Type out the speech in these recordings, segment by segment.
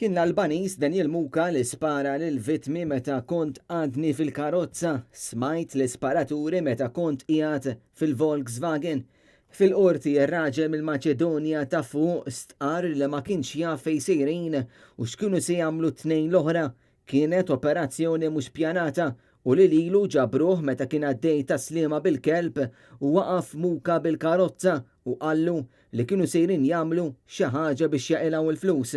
Kien l-Albaniż Daniel Muka li spara lill-vittmi meta kont għadni fil-karozza. Smajt l-isparaturi meta kont qiegħed fil-Volkswagen. Fil-Qorti, ir-raġel mill-Maċedonja ta' Fuq stqarr li ma kienx jaf fejn sejrin u x'kienu se jagħmlu t-tnejn l-oħra. Kienet operazzjoni mhux pjanata u li lilu ġabruh meta kien għaddej Tas-Sliema bil-kelb u waqaf Muka bil-karozza u qallu li kienu sejrin jagħmlu xi ħaġa biex jaqilgħu l-flus.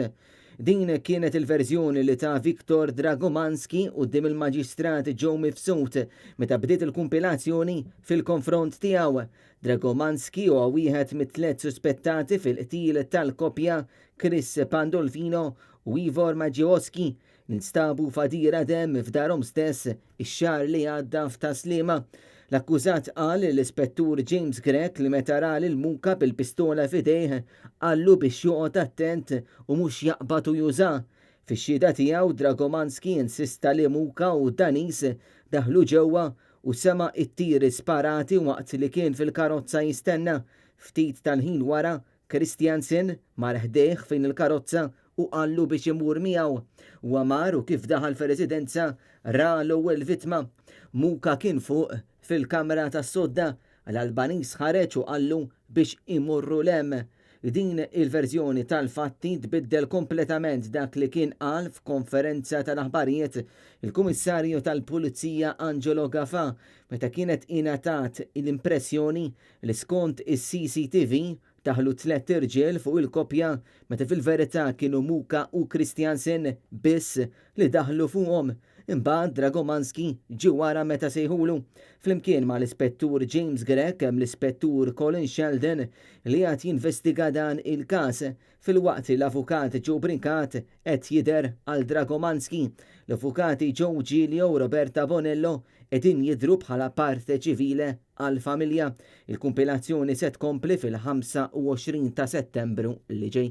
Din kienet il-verżjoni li ta Viktor Dragomanski quddiem il-Maġistrat Joe Mifsud meta bdiet il-kumpilazzjoni fil-konfront tiegħu. Dragomanski huwa wieħed mit-tliet suspettati fil-qtil tal-koppja Chris Pandolfino u Ivor Maġioski li nstabu f'għadira demm f'darhom stess ix-xahar li għadda f'Tas-Sliema. L-akkużat qal lill-Ispettur James Grech li meta ra lil Muka bil-pistola f'idejh qallu biex joqgħod attent u mhux jaqbad u juża. Fix-xhieda tiegħu Dragomanski insista li Muka u Danis daħlu ġewwa u sema' t-tiri sparati waqt li kien fil-karozza jistenna. Ftit tal-ħin wara, Christiansen mar ħdejh fejn il-karozza u qallu biex imur miegħu. Huwa mar u kif daħal fir-residenza ra l-ewwel vittma. Muka kien fuq fil-kamra tas-sodda. L-Albaniż ħareġ u qallu biex imorru 'l hemm. Din il-verżjoni tal-fatti tbiddel kompletament dak li kien qal f'konferenza tal-aħbarijiet il-Kummissarju tal-Pulizija Angelo Gafà meta kienet ingħatat l-impressjoni li skont is-CCTV daħlu tlett irġiel fuq il-koppja meta fil-verità kienu Muka u Christiansen biss li daħlu fuqhom. Imbagħad Dragomanski ġie wara meta sejħulu. Flimkien mal-Ispettur James Grech hemm l-Ispettur Colin Sheldon li għad jinvestiga dan il-każ filwaqt li l-Avukat Joe Brincat qed jidher għal Dragomanski. L-Avukati Joe Giglio u Roberta Bonello qegħdin jidhru bħala parte civile għall-familja. Il-kumpilazzjoni se tkompli fil-25 ta' Settembru li ġej.